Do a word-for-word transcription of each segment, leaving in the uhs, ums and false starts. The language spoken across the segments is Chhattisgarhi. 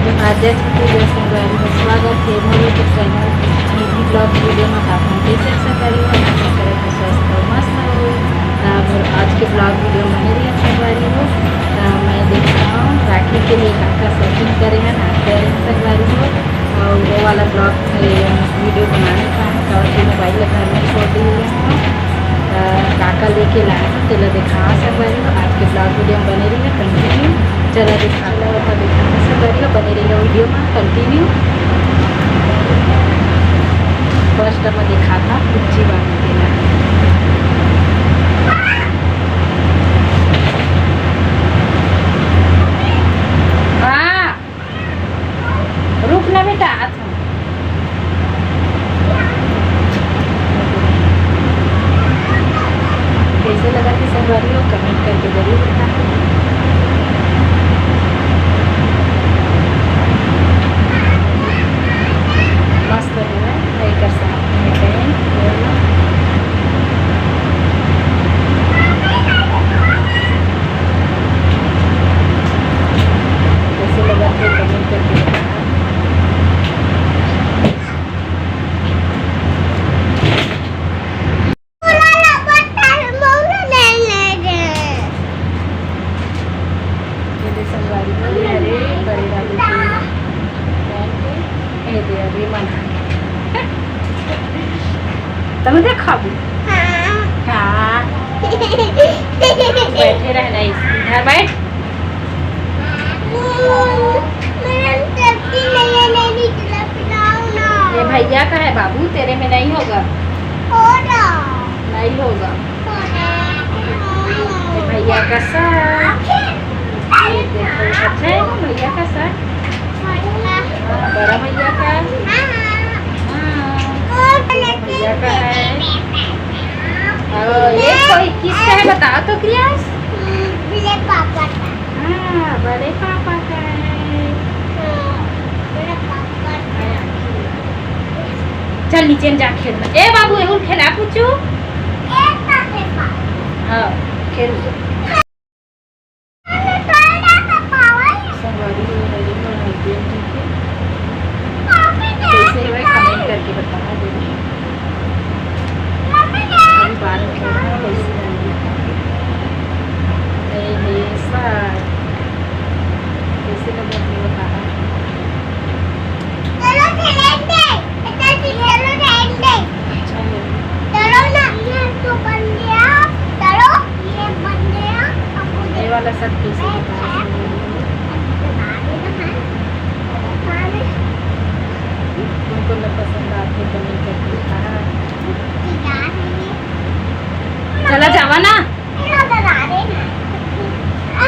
जय छत्तीसगढ़ संगवारी हो, स्वागत हे मोर YouTube चैनल निधि ब्लॉग वीडियो में। आप मन कइसे संगवारी हो? आशा करत हंव स्वस्थ हो, मस्त हो। त मोर आज के ब्लॉग वीडियो में बने रहिहव संगवारी हो। त मैं देखत हंव राखी के लिए का का शॉपिंग करे हन, आप करे हन संगवारी हो। अउ वो वाला ब्लॉग, ए, वीडियो बनाने का है, तो अभी मोबाइल ला घर में छोड़ दिए हंव। त का का लेके लाए हंव, तेला देखाहूं संगवारी हो। आज के ब्लॉग वीडियो में बने रहिहव, कंटिन्यू। चला दिखा, चला ओकर दिखाहूं संगवारी हो, बने रहिहव वीडियो में, कंटिन्यू। फर्स्ट में दिखात हंव पुच्ची बाबू के ला। हाँ। रुक ना बेटा, आत हंव। कइसे लगथे संगवारी हो, कमेंट करके जरूर बताहू। मस्त हे ना, एकर साथ में pant, ये वाला। कइसे लगथे, कमेंट करके बताहू। ये दे संगवारी हो, ये हरे बड़े दादू के pant हे। ये दे अभी मन। तब देखा भी। हाँ। हाँ। बैठे रहना इस, इधर बैठ। ये भैया का है बाबू, तेरे में नहीं होगा। नहीं होगा। ये भैया का shirt। ये देखो, अच्छा है ना भैया का shirt? हाँ, बड़ा भैया का। हाँ। भैया का है। और ये कोई किसका है, बताओ तो क्रियास। बड़े पापा का। हाँ, बड़े पापा का है। हाँ, बड़े पापा का। चल नीचे में जा खेल में। ए बाबू, एहू खेला पूछू। हाँ, खेल। संगवारी हो, मेरे और husband जी के कैसे हुए, comment करके बताना जरूर। अभी बाल में थोड़ा कैसे लगी। ए, हे, सर, कैसे लगे अपने बताना। चलो, खेलेंगे। इतना चीज, चलो, खेलेंगे। अच्छा है। चलो ना, ये तो बन गया। चलो, ये बन गया। ये वाला सब कैसे बता सकते हैं? उनको ना पसंद आते, कमी करते। हाँ। चला जावा ना।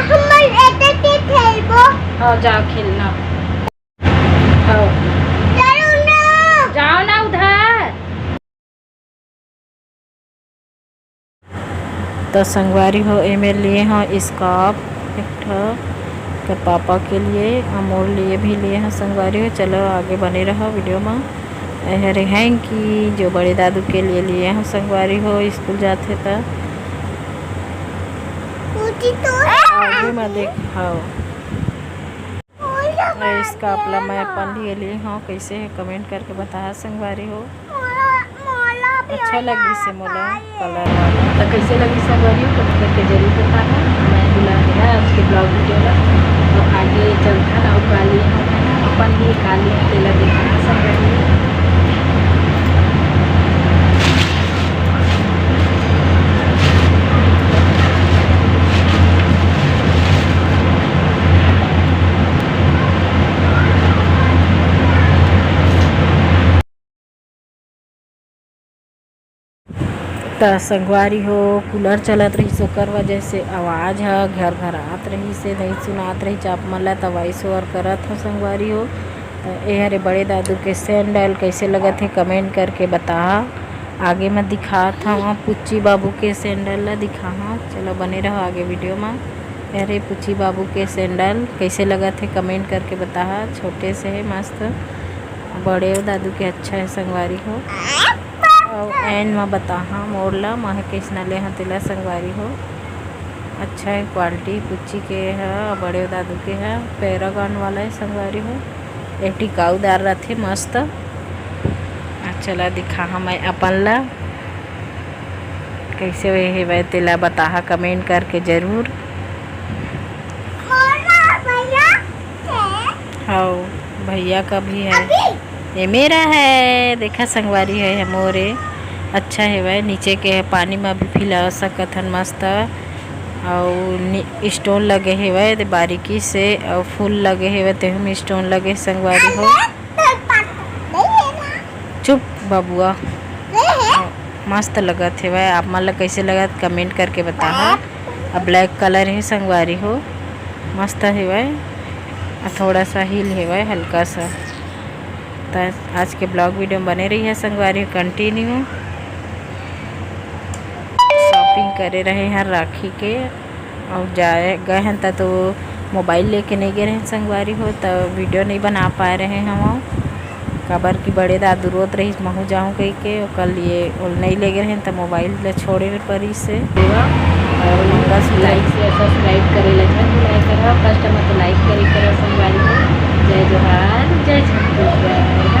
हम एते खेलबो। हाँ, जाओ खेलना। हाँ। चलो ना। जाओ ना उधर। तो संगवारी हो, एमे लिए हंव scarf एक ठो, के पापा के लिए, अउ मोर लिए भी लिए हंव संगवारी हो। चलो आगे बने रहो वीडियो में। ए हरे hanky, जो बड़े दादू के लिए लिए हंव संगवारी हो, स्कूल जाथे त। आगे में देख, हाँ। Scarf ला मैं अपन लिए लिए हंव, कैसे है comment करके बताहा संगवारी हो। अच्छा लगिस हे मोला colour वाला। तो कैसे लगिस संगवारी हो, comment करके जरूर बताहा। मैं बुला गया आज के ब्लॉग वीडियो ला, तो आगे चलता ना, अउ का लिए हंव अपन लिए, का लिए हंव, तेला देखाहूं संगवारी हो। त संगवारी हो, cooler चलत रहिस, ओकर वजह से आवाज ह घर घर आत रहिस हे, नइ सुनात रहिस आप मन ला, त voice over करत हंव संगवारी हो। त ए हरे बड़े दादू के sandal, कैसे लगत हे comment करके बताहा। आगे मैं दिखात हंव पुच्ची बाबू के sandal ला दिखाहा। चलो बने रहो आगे वीडियो में। ए हरे पुच्ची बाबू के sandal, कैसे लगत हे comment करके बताहा। छोटे से हे मस्त, बड़े दादू के अच्छा हे संगवारी हो। अउ end म बताहा मोर ला, मैं ह कइसना ले हंव तेला संगवारी हो। अच्छा हे क्वालिटी, कुच्ची के ह, बड़े दादू के ह, पैरागन वाला हे संगवारी हो। ये टिकाऊ दार रथे मस्त। आ, चला दिखाहा मैं अपन ला, कइसे हे, हेवय तेला बताहा कमेंट करके जरूर। हव, भैया का भी है। ये मेरा है, देखा संगवारी है, है मोरे। अच्छा हेवय, नीचे के हे, पानी में भी फैला सकत हन मस्त। अउ नि-, स्टोन लगे हेवय, ते बारीकी से, अउ फूल लगे हेवय, तेहू में स्टोन लगे संगवारी हो। चुप बबुआ। मस्त लगत हेवय, आप मन ला कइसे लगत, कमेंट करके बताहा। अब ब्लैक कलर हे संगवारी हो, मस्त हेवय। आ थोड़ा सा हील हेवय, हल्का सा। त आज के ब्लॉग वीडियो में बने रहिहा संगवारी हो, कंटिन्यू। शॉपिंग करे रहे हन राखी के, अउ जाए गए हन त तो मोबाइल लेके नइ गे रहेन संगवारी हो, त वीडियो नइ बना पाए रहे हन। काबर कि बड़े दादू रोत रहिस, महू जाहूं कहिके, ओकर लिए ओला नइ ले गे रहेन, त मोबाइल ल छोड़े पड़िस हे। अउ मंगलसूत्र लाइक से सब्सक्राइब करे ला झन भुलाए करा, फर्स्ट में तो लाइक करे करा संगवारी हो। जय जोहार, जय छत्तीसगढ़।